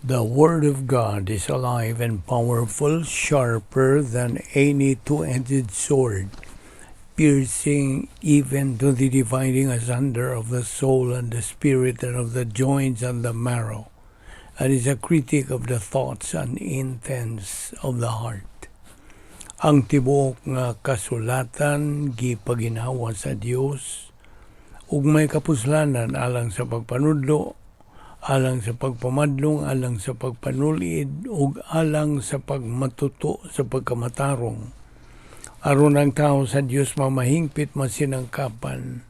The Word of God is alive and powerful, sharper than any two-edged sword, piercing even to the dividing asunder of the soul and the spirit and of the joints and the marrow, and is a critic of the thoughts and intents of the heart. Ang tibuok nga kasulatan gipaginhawa sa Dios ug may kapuslanan alang sa pagpanudlo, alang sa pagpamadlong, alang sa pagpanulid, ug alang sa pagmatuto sa pagkamatarong, aron ang tao sa Dios mamahingpit, masinangkapan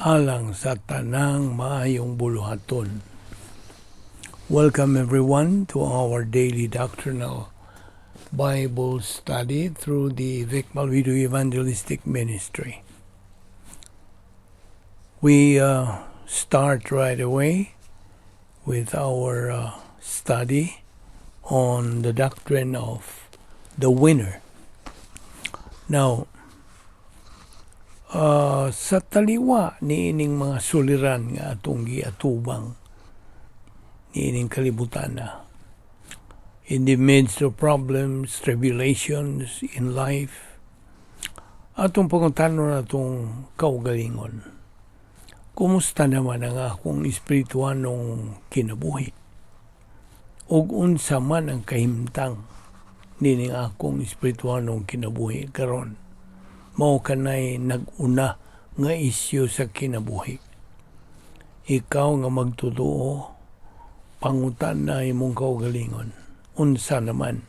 alang sa tanang maayong buluhaton. Welcome, everyone, to our daily doctrinal Bible study through the Vic Malvido Evangelistic Ministry. We start right away with our study on the doctrine of the winner. Now, sa taliwa niining mga suliran nga atong giatubang niining kalibutan na, in the midst of problems, tribulations in life, atong pangutanon atong kaugalingon: Kumusta naman ang akong espirituanong kinabuhi? Ug unsa man ang kahimtang nining akong espirituanong kinabuhi karon? Mao kanay nag-una nga isyu sa kinabuhi. Ikaw nga magtotoo, pangutan-a imong kaugalingon. Unsa naman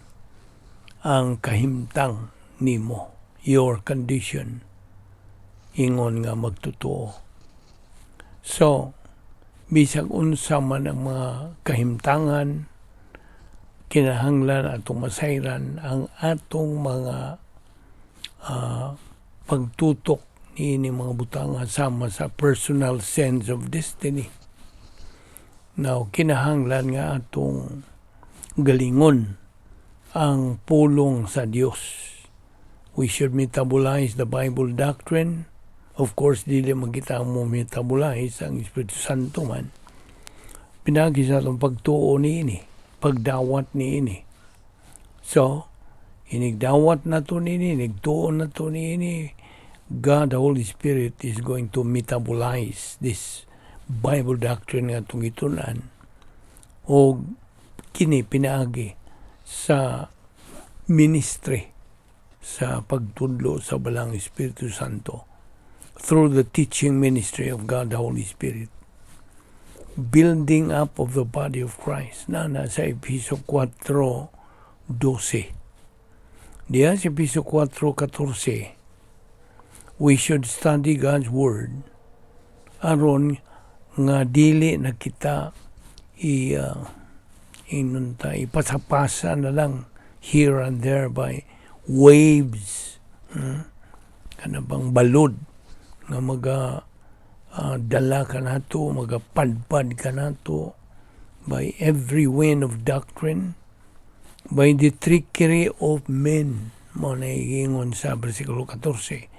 ang kahimtang nimo, your condition, ingon nga magtotoo? So, bisag unsa man ang mga kahimtangan, kinahanglan atong masayran ang atong mga pagtutok niini mga butanga sama sa personal sense of destiny. Now, kinahanglan nga atong galingon ang pulong sa Dios. We should metabolize the Bible doctrine. Of course, dili man kita mo metabolize, ang Espiritu Santo man. Pinaagi sa atong pagtuo niini, pagdawat niini. So, inigdawat nato niini, inigtuo nato niini, God, the Holy Spirit, is going to metabolize this Bible doctrine nga atong gitun-an o kini pinaagi sa ministry sa pagtudlo sa Balaang Espiritu Santo, through the teaching ministry of God the Holy Spirit, building up of the body of Christ na nasa Episo 4:12. Diya sa Episo 4:14, we should study God's Word aron nga dili na kita i inunta ipasapasa na lang here and there by waves, Kana bang balod nga maga dala ka nato, magapadpad ka nato by every wind of doctrine, by the trickery of men, mao na giingon sa versikulo 14,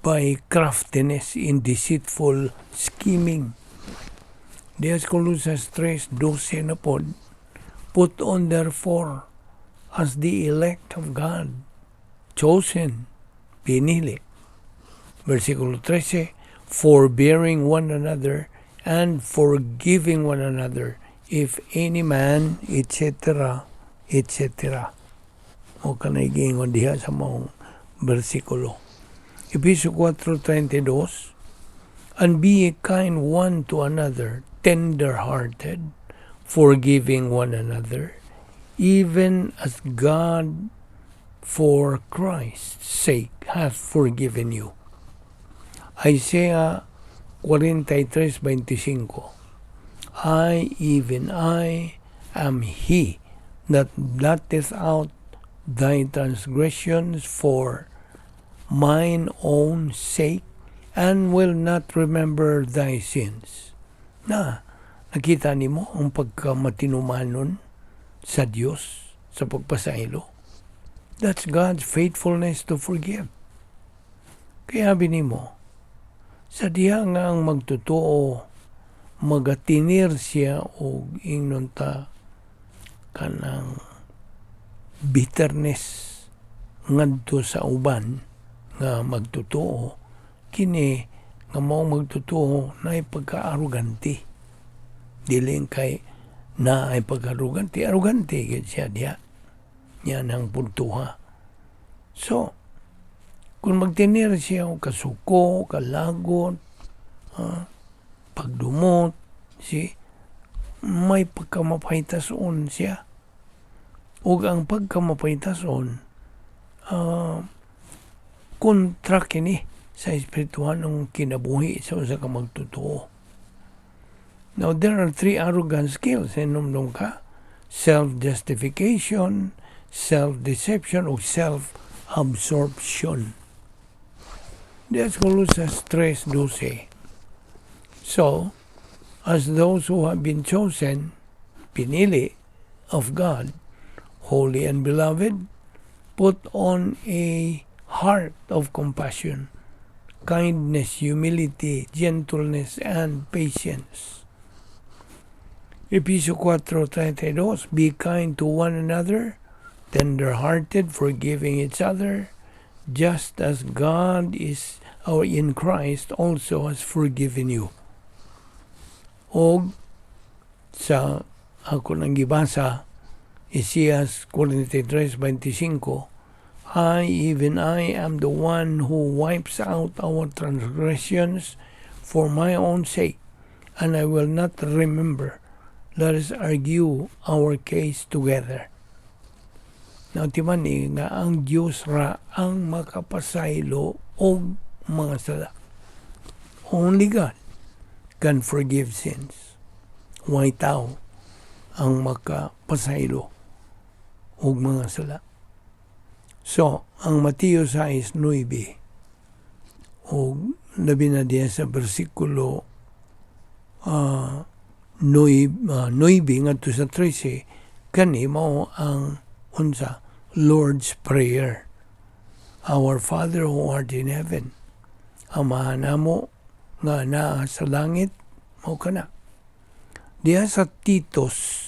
by craftiness in deceitful scheming. Diya sa Colosas 3:12 na pod, "Put on therefore as the elect of God, chosen," pinili. Versikulo 13, "forbearing one another and forgiving one another if any man," etc., etc. Mao kanay giingon diha sa maong bersikulo. Episo 4:22, "And be kind one to another, tender-hearted, forgiving one another, even as God for Christ's sake hath forgiven you." Isaiah 43:25, "I, even I, am he that blotteth out thy transgressions for mine own sake, and will not remember thy sins." Na, nakita nimo ang pagkamatinumanon sa Dios sa pagpasaylo. That's God's faithfulness to forgive. Kaya nimo, sa diha nga ang magtotoo magatinir siya og ingnon ta kanang bitterness ngadto sa uban nga magtotoo. Kini nga mao magtotoo naay pagka-arugante. Dili kay naay pagka-arugante, arugante gyud siya diha. Yan ang puntuha. So, kung magtinir siya og kasuko, kalagot, pagdumot, si may pagkamapaytason siya. Ug ang pagkamapaytason, kontra kini sa espirituhanong kinabuhi sa usa ka magtotoo. Now, there are three arrogant skills. Hinumdum ka? Self-justification, self-deception, o self-absorption. That's Colosas 3:12. So, as those who have been chosen, pinili of God, holy and beloved, put on a heart of compassion, kindness, humility, gentleness, and patience. Episo 4:32, "Be kind to one another, tender-hearted, forgiving each other, just as God is or in Christ also has forgiven you." Og sa ako nang gibasa, Isaias 43:25, "I, even I, am the one who wipes out our transgressions for my own sake, and I will not remember. Let us argue our case together." Now, timan ni nga ang Diyos ra ang makapasaylo og mga sala. Only God can forgive sins. Way tao ang makapasaylo og mga sala. So, ang Mateo 6:9 og labi na diya sa bersikulo 9 ngadto sa 13, kani mao ang unsa? Lord's Prayer. "Our Father who art in heaven." Amahan namo nga naa sa langit, mao kana. Diha sa Titus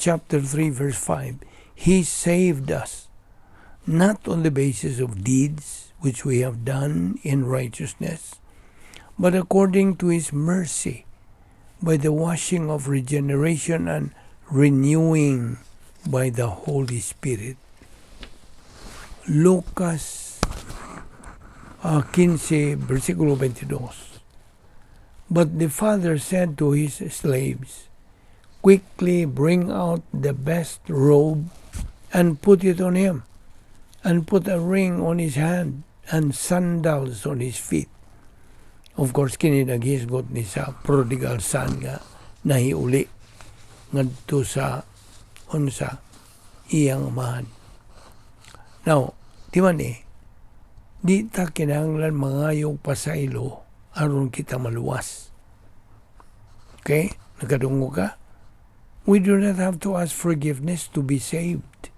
chapter 3 verse 5, "He saved us not on the basis of deeds which we have done in righteousness, but according to His mercy, by the washing of regeneration and renewing by the Holy Spirit." Lucas 15, versikulo 22. "But the father said to his slaves, 'Quickly bring out the best robe and put it on him, and put a ring on his hand and sandals on his feet.'" Of course, kini naghisgot ni sa prodigal son nga nahiuli ngadto sa unsa? Iyang amahan. Now, di man eh, di ta kinahanglan mangayog pasaylo aron kita maluwas. Okay? Nakadungog ka? We do not have to ask forgiveness to be saved.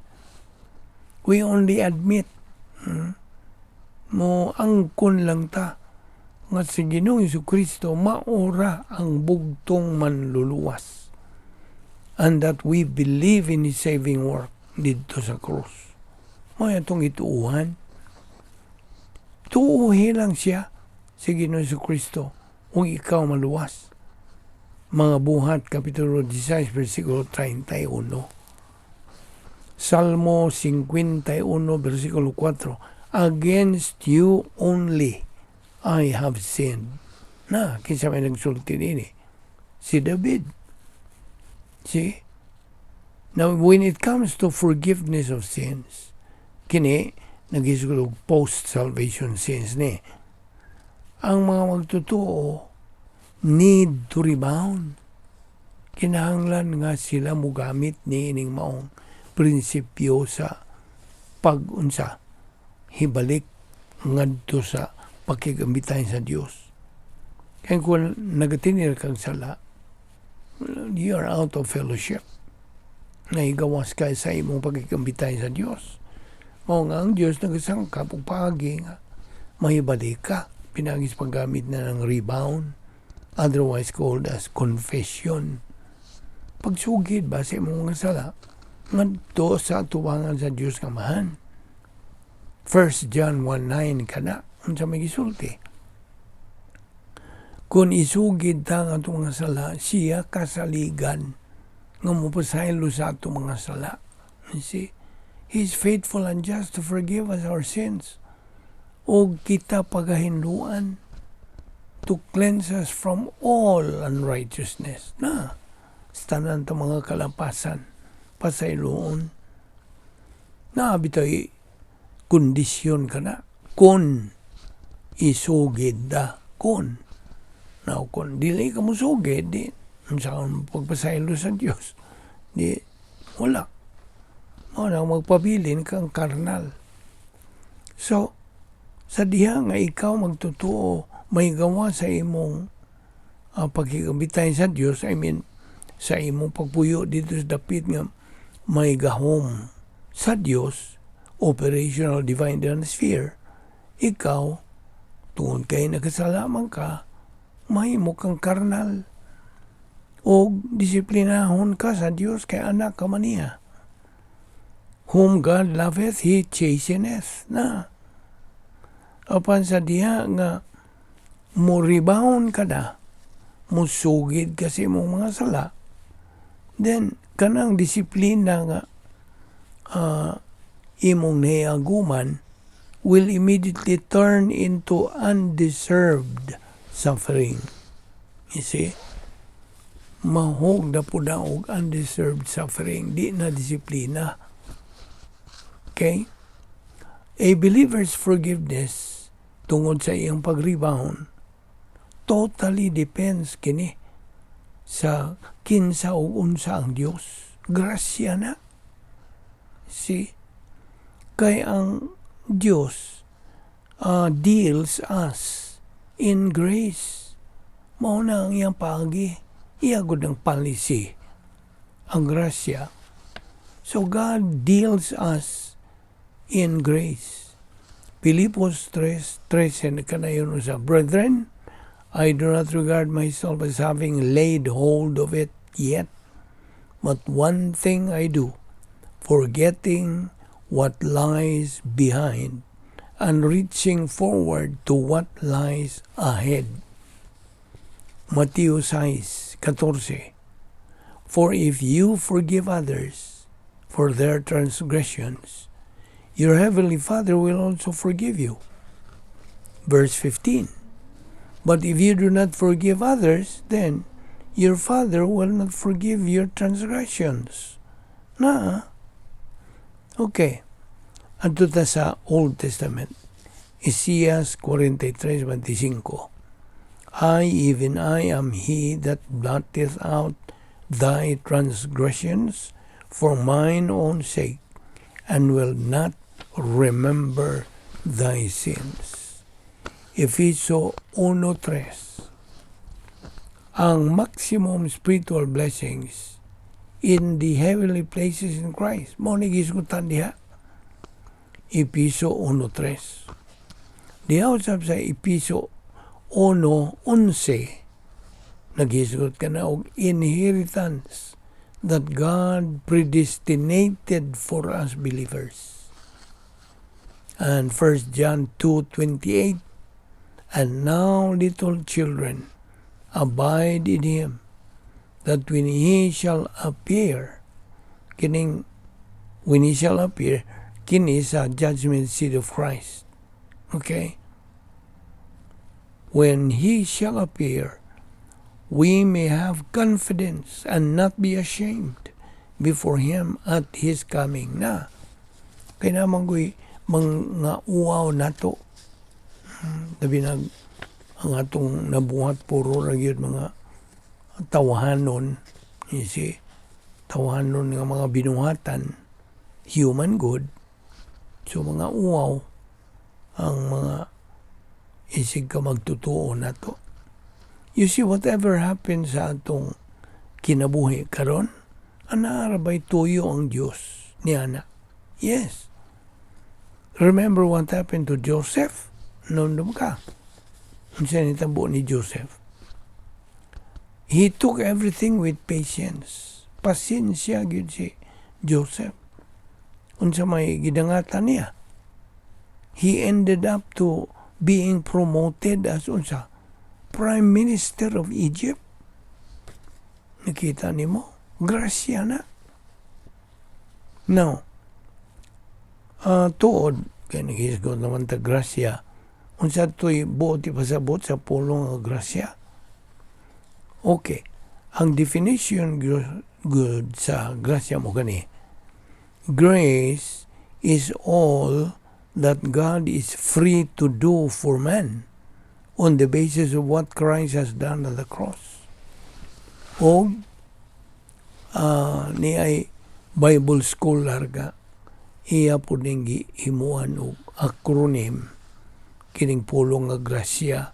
We only admit. Mo angkon lang ta nga si Ginoong Kristo maura ang bugtong manluluwas and that we believe in His saving work didto sa krus. Mao atong ituuhan. Tuuhi lang siya si Ginoong Kristo ug ikaw maluwas. Mga Buhat, Kapitulo 16, versikulo 31. Salmo 51, versikulo 4. "Against you only I have sinned." Na, kinsa may nagsulti nini? Si David. See? Now, when it comes to forgiveness of sins, kini, naghisgot post-salvation sins ni. Ang mga magtotoo need to rebound. Kinahanglan nga sila mugamit ni ining maong prinsipyo sa pag-unsa, hibalik ngadto sa pakigambitay sa Dios. Kaya kung nagatinir kang sala, you are out of fellowship. Nahigawas ka sa imong pagkikambitay sa Dios. Mao nga ang Dios nagasangkap og paagi nga mahibalik ka. Pinaagi sa paggamit na ng rebound, otherwise called as confession. Pagsugid ba sa imong mga sala ngadto sa atubangan sa Dios nga Amahan. 1 John 1:9 kana, unsa may gisulti? Kung isugid ta ang atong mga sala, siya kasaligan nga mopasaylo sa atong mga sala. You see? He is faithful and just to forgive us our sins og kita pagahinluan, to cleanse us from all unrighteousness. Na, sa tanan ta mga kalapasan, pasayloon. Na, bitay kondisyon ka na. Kung isugid da, kung. Now, kung dili ka musugid, di, unsa kang pagpasaylo sa Dios, di, wala. Mao na magpabilin kang karnal. So, sa diha nga ikaw magtutuo may gawa sa imong pagkikabitay sa Dios, I mean, sa imong pagpuyo dito sa dapit nga may gahom sa Dios, operational divine sphere, ikaw, tungod kay nakasalaman ka, mahimo kang karnal. O disiplinahon ka sa Dios kay anak ka man niya. Whom God loveth, He chasteneth. Na. Apan sa diha nga mo-rebound ka na, musugid ka sa imong mga sala, then kanang disiplina nga imong nahiaguman will immediately turn into undeserved suffering. You see? Mahog na po na og undeserved suffering. Di na disiplina. Okay? A believer's forgiveness tungod sa iyang pag-rebound totally depends kini sa kinsa o unsa ang Dios. Grasya na. See? Kay ang Dios deals us in grace. Mao na ang iyang paagi. Iya gud ang policy. Ang grasya. So God deals us in grace. Filipos 3:13 kanayon sa, "Brethren, I do not regard myself as having laid hold of it yet, but one thing I do, forgetting what lies behind and reaching forward to what lies ahead." Mateo 6:14. "For if you forgive others for their transgressions, your heavenly Father will also forgive you." Verse 15. "But if you do not forgive others, then your Father will not forgive your transgressions." Na, okay. Adto ta sa Old Testament. Isaias 43:25. "I, even I, am he that blotteth out thy transgressions for mine own sake, and will not remember thy sins." Efeso 1:3. Ang maximum spiritual blessings in the heavenly places in Christ. Mao ni gisgutan diha. Episo 1:3. Diha usab sa Episo 1:11, naghisgot ka na og inheritance that God predestinated for us believers. And 1 John 2:28, "And now, little children, abide in Him, that when He shall appear," kining when He shall appear, kini sa judgment seat of Christ. Okay? "When He shall appear, we may have confidence and not be ashamed before Him at His coming." Na. Kaya naman ko'y mga uwaw nato. Labi nag ang atong nabuhat puro ra gyud mga tawahanon, you see, tawahanon nga mga binuhatan, human good. So mga uwaw ang mga isig ka magtutuo nato. You see, whatever happens sa atong kinabuhi karon, ana ra bay tuyo ang Dios niana? Yes. Remember what happened to Joseph? Nandun ka. Unsa nitabo ni Joseph? He took everything with patience. Pasensya gyud si Joseph. Unsa may gidangatan niya? He ended up to being promoted as unsa? Prime Minister of Egypt. Nakita nimo? Grasya na. Now, tuod, kay naghisgot naman ta grasya, unsa to'y buot ipasabot sa pulong nga grasya? Okay. Ang definition gud sa grasya mao kani: Grace is all that God is free to do for man on the basis of what Christ has done on the cross. O ni ay Bible scholar ka, iya po ning gihimuan og acronym kining pulong nga grasya: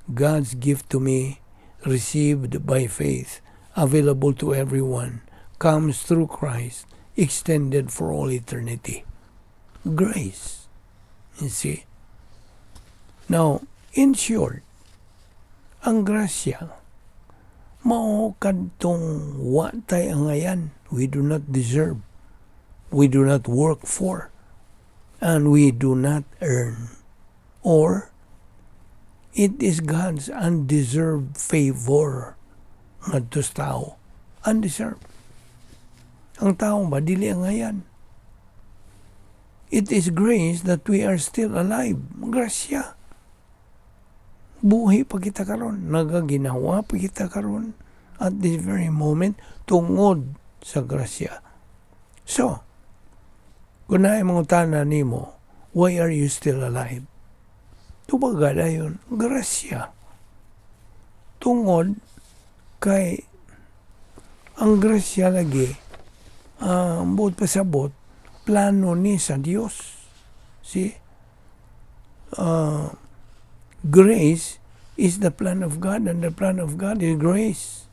God's gift to me, received by faith, available to everyone, comes through Christ, extended for all eternity. Grace. You see? Now, in short, ang grasya, mao kadtong wa tay angayan, we do not deserve, we do not work for, and we do not earn. Or, it is God's undeserved favor ngadto sa tao. Undeserved. Ang tao ba, dili angayan. It is grace that we are still alive. Grasya. Buhi pa kita karon, nagaginawa pa kita karon at this very moment tungod sa grasya. So, kung naay mangutana nimo, "Why are you still alive?" Tubaga dayon, grasya. Tungod kay ang grasya lagi, buot pasabot, plano ni sa Dios. See? Grace is the plan of God and the plan of God is grace.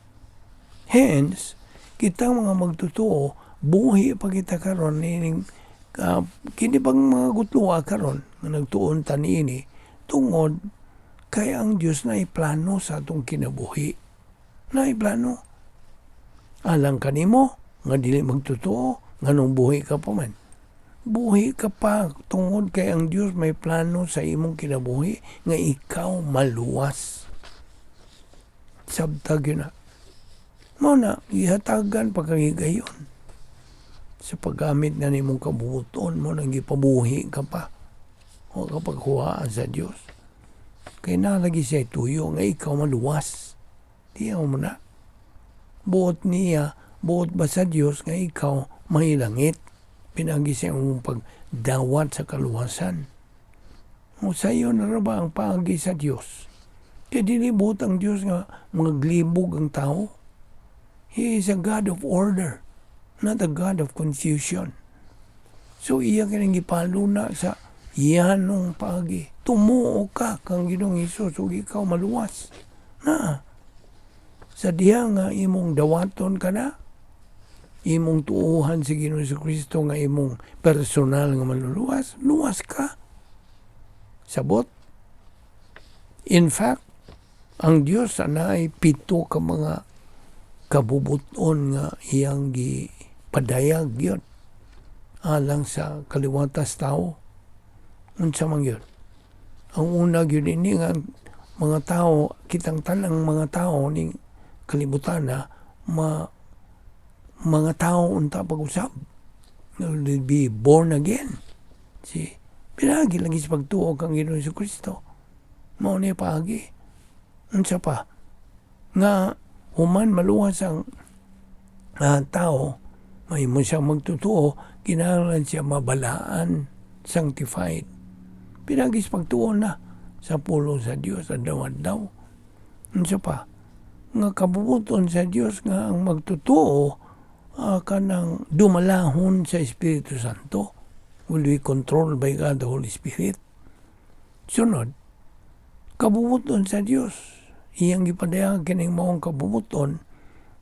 Hence, kita mga magtotoo, buhi pa kita karon nining kini pang mga gutloa karon nga nagtuon ta niini tungod kay ang Dios naay plano sa atong kinabuhi. Naay plano. Alang kanimo nga dili magtotoo, nganong buhi ka pa man? Buhi ka pa tungod kay ang Dios may plano sa imong kinabuhi nga ikaw maluwas. Sabta gyud na. Mao na gihatagan pa kang higayon sa paggamit na nimong kabubut-on mo nang gipabuhi ka pa. Wa ka paghuhaan sa Dios. Kay naa lagi siya tuyo nga ikaw maluwas. Tiyaw mo na. Buot niya, buot ba sa Dios nga ikaw mahilangit pinaagi sa imong pagdawat sa kaluwasan. O sa iyo na ra ba ang paagi sa Dios? Kay dili buot ang Dios nga maglibog ang tao. He is a God of order, not a God of confusion. So iya kining gipaluna sa iyanong paagi. Tumuo ka kang Ginoong Hesus ug ikaw maluwas. Na. Sa diha nga imong dawaton ka na, imong tuuhan si Ginoong Kristo nga imong personal nga manluluwas, luwas ka. Sabot. In fact, ang Dios anay pito ka mga kabubuton nga iyang gipadayag yun alang sa kaliwatas tao. Unsa man yun? Ang una gyud ini nga mga tao, kitang tanang mga tao ning kalibutan na ma mga tao unta pag-usab. Will be born again. Si pinaagi lagi sa pagtuo kang Ginoong Kristo. Mao ni paagi. Unsa pa? Nga human maluwas ang tao, mahimo siyang magtotoo, kinahanglan siya mabalaan, sanctified. Pinaagi sa pagtuo na sa pulong sa Dios adlaw-adlaw. Unsa pa? Nga kabubuton sa Dios nga ang magtotoo kanang dumalahon sa Espiritu Santo, will be controlled by God the Holy Spirit. Sunod, kabubuton sa Dios. Iyang gipadayag kining maong kabubuton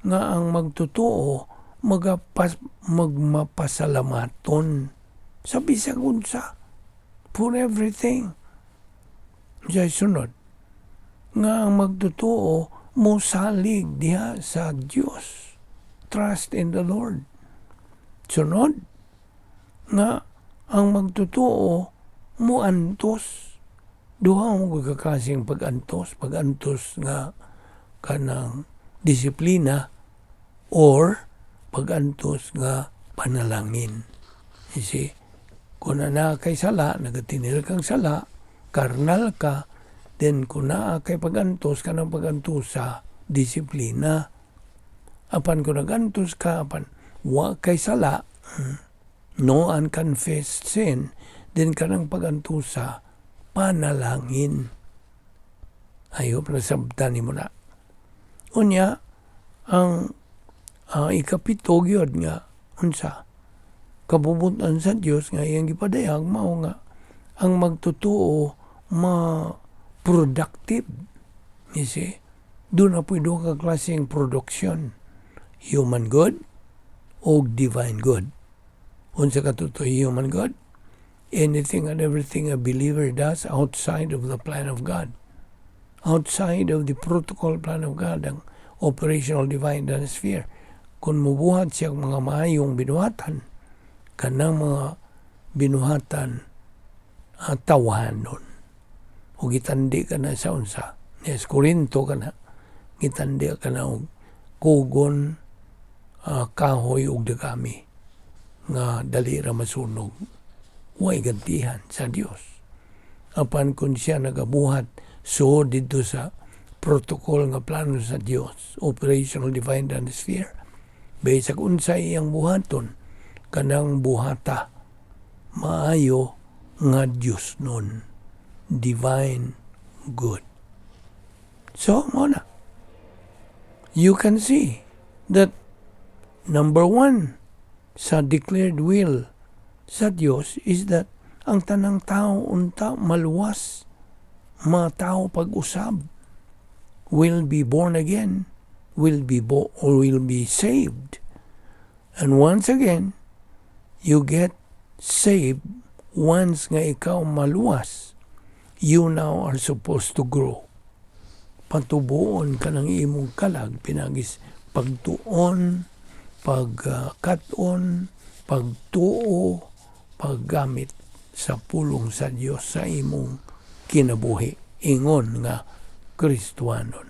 nga ang magtotoo magmapasalamaton sa bisag unsa, for everything. Sa sunod, nga ang magtotoo mosalig diha sa Dios. trust in the Lord. Sunod, nga ang magtotoo muantos. Duha mo ka klaseng pag-antos, pag-antos nga kanang disiplina or pag-antos nga panalangin. You see? Kung naa kay sala, nagatinil kang sala, karnal ka, then kung naa kay pag-antos, kanang pag-antos sa disiplina. Apan kung nagantos ka, apan wa kay sala, no unconfessed sin, then kanang pag-antos sa panalangin. I hope nasabtan nimo na. Unya, ang ikapito gyud nga unsa kabubut-on sa Dios nga iyang gipadayag mao nga ang magtotoo ma productive. You see? Duna po'y duha ka klaseng production. Human good o divine good. Unsa katotoo human good? Anything and everything a believer does outside of the plan of God. Outside of the protocol plan of God, ang operational divine sphere. Kung mubuhat siya mga maayong binuhatan, kanang mga binuhatan tawhanon. O gitandi ka na sa unsa. Nes Korinto ka na. Gitandi ka na og kugon, kahoy ug dagami nga dali ra masunog. Way gantihan sa Dios. Apan kung siya nagabuhat so didto sa protocol nga plano sa Dios, operational divine sphere, bisag unsa iyang buhaton, kanang buhata maayo nga Dios nun, divine good. So mao na, you can see that number one sa declared will sa Dios is that ang tanang tao unta maluwas, matao pag-usab, will be born again, will be bo or will be saved. And once again, you get saved. Once nga ikaw maluwas, you now are supposed to grow. Patubuon ka ng imong kalag pinagis pagtuon, pagkat-on, pagtuo, paggamit sa pulong sa Dios sa imong kinabuhi ingon nga Kristohanon.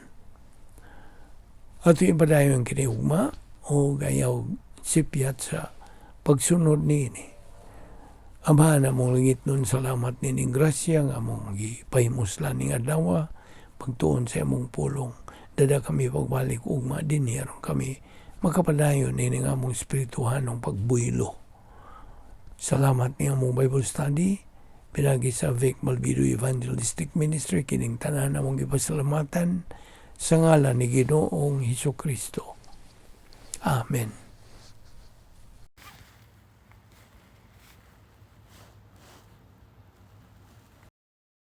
Ato ipadayon kini ugma o gayaw sipyat sa pagsunod niini. Amahan among langitnon, salamat nining grasya nga among gipahimuslan ning adlaw pagtuon sa imong pulong. Dada kami pagbalik ugma dinhi aron kami makapadayon nining among espirituhanong pagbuylo. Salamat ni among Bible study pinagi sa Vic Malvido Evangelistic Ministry. Kining tanan among gipasalamatan sa ngalan ni Ginoong Hesus Kristo. Amen.